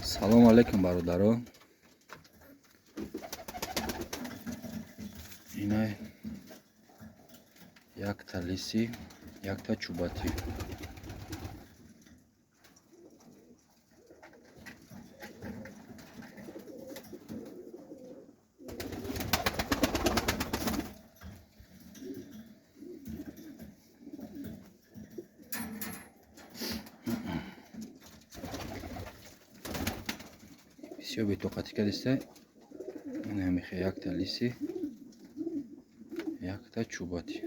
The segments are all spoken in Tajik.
Салому алейкум, бародаро. Ина якта лиси, якта чӯбатӣ. Бисёр бетоқатӣ кардиста. Ина мехе якта лиси, якта чӯбатӣ.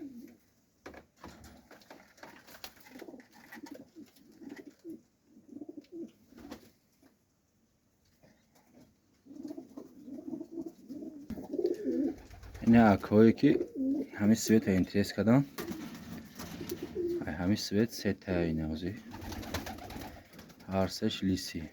Ина акҳое ки ҳамин света интерес кардам, ҳамин свет сетая ина ҳозир. Ҳар сеш лиси.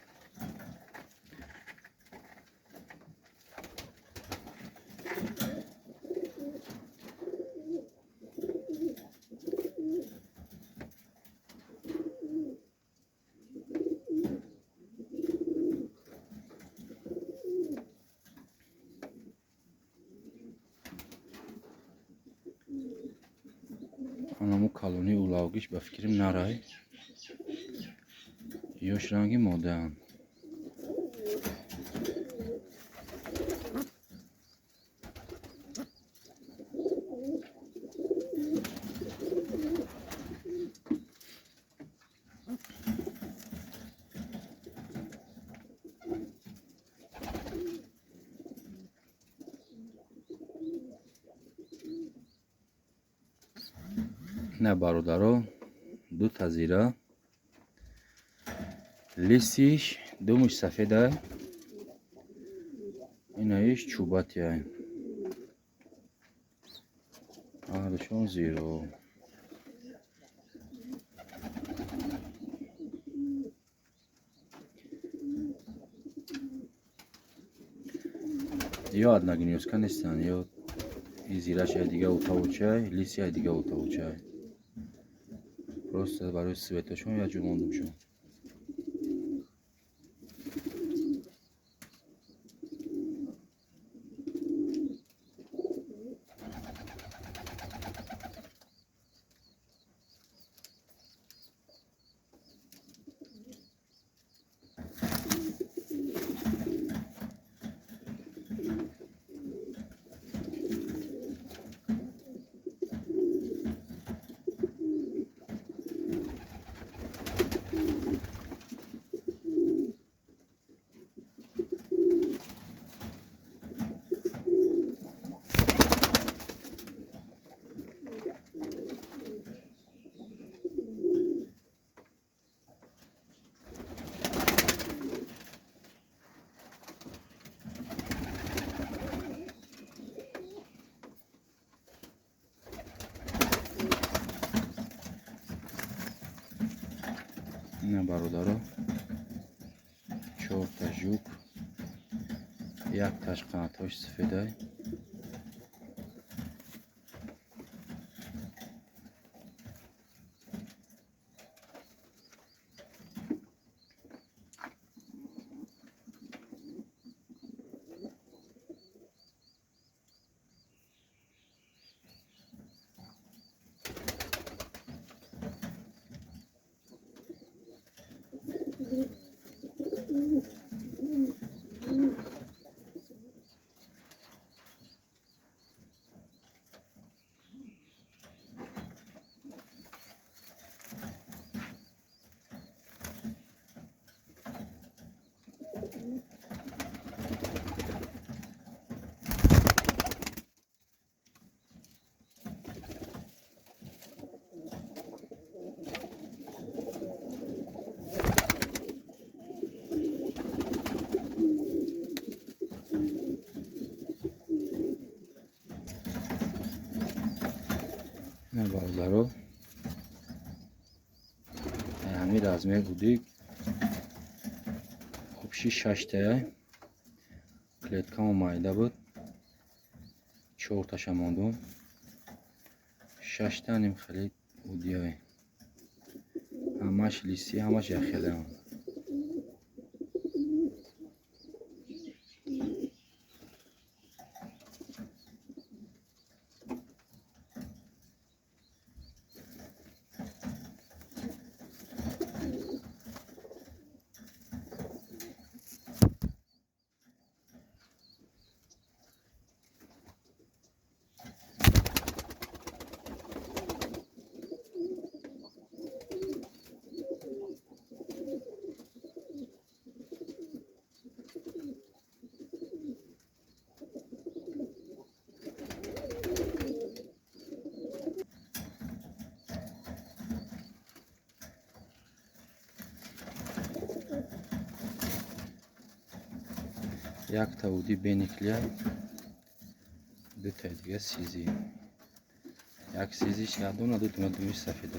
Анаму калони улавгиш ба фикрам нарай. Ёш ранги модаанд. На бародаро, дута зира. Лисиш думуш сафеда, инаиш чӯбатия. Ҳардушон зиро. Ё одногнёздка нестанд, ё и зираш ай дига утавучай, лиси ай дига утавучай. Просто барои светашон як ҷо мондумшон. Ина бародаро, чорта жук, якташ қанатҳош сафедай. Ина бародаро, ҳамин размер буди обши шаштая. Клеткамо майда буд, чорташа мондум. Шашта ним хеле удиай. Ҳамаш лиси, ҳамаш яхелаам. Якта уди бениклия, дутаи дига сизӣ. Як сизиш ядона, ду дума думи сафеда.